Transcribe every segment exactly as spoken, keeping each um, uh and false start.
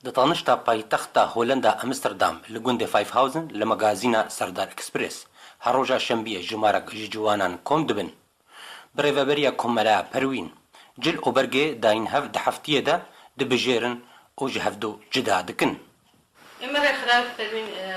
Di tanişta paytexta Holenda Amsterdam li gundê Vijfhuizen li magazîna Serdar Express her roja şembiyê jimarek ji ciwanan kom dibin. Bi rêveberiya Komeleya Perwîn, cil û bergê dayîn hev di heftiyê de dibijêrin û ji hevdu cida dikin. ئێمە ڕێکخراوی پەروین، ئە،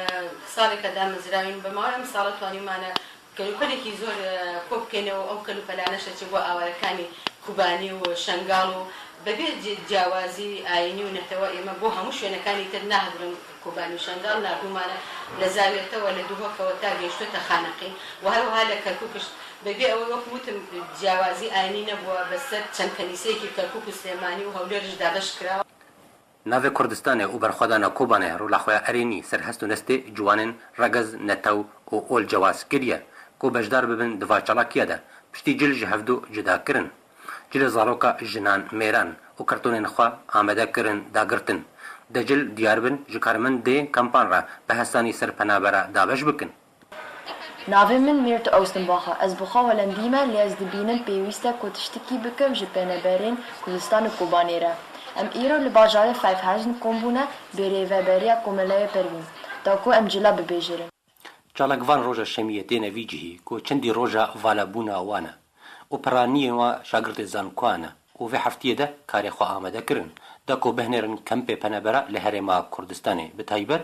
ساڵێکە دامەزراوین، بەماوەی ئەم ساڵە توانیمانە کەلوپەلێکی زۆر، ئە، کۆ بکەینەوە، ئەو کەلوپەلانەشە چ بۆ ئاوارەکانی کوبانی و شەنگاڵ و بەبێ جی-، جیاوازی ئاینی و نەتەوە ئێمە بۆ هەموو شوێنەکانی تر ناهدرن کوبانی و شەنگاڵ ناردوومانە لە زاویەتەوە لە دوهۆکەوە تا گەیشتوتە خانەقین و هەروەها لە کەرکوکش بەبێ ئەوەی وەکو وتم جیاوازی ئاینی نەبووە بەسەر چەند کەنیسەیەکی کەرکوک و سلێمانی و هەولێرش دابەش کراوە. Navê Kurdistanê û berxwedana Kobanê rola xwe ya erênî ser hest û nestê ciwanên regez, netew û ol cewaz kiriye ku beşdar bibin di va çalakiya de, piştî cil ji hevdu cuda kirin. Cilê zaroka jinan, mêran û kartonên xwe amade kirin dagirtin. De cil diyar bin ji karmendê kampan re bi hesanî ser penabera dabeş bikin. Navê min Mirte Ostenbacher e. Ez bi xwe Holendî me, lê ez dibînim pêwîst e ku tiştikî bikim ji penaberên Kurdistan û Kobanê re. Em îro li bajarê Vijfhuizen kom bûne bê rêveberiya Komeleyê Perwîn, da ku em cila bibêjêrin. Çalakvan roja şemiyê têne vî cihî ku çendî roja valabûna wan e û piraniyên wan şagirtê zankoyan e û vê heftiyê de karê xwe amade kirin, da ku bihinêrin kempê penabera li Herêma Kurdistanê, bi taybet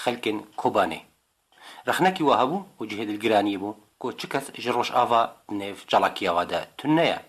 xelkên Kobanê. Rexnekî wa hebû û cihê dilgiraniyê bû ku çi kes ji Rojava di nêv çalakiya wa de tune ye.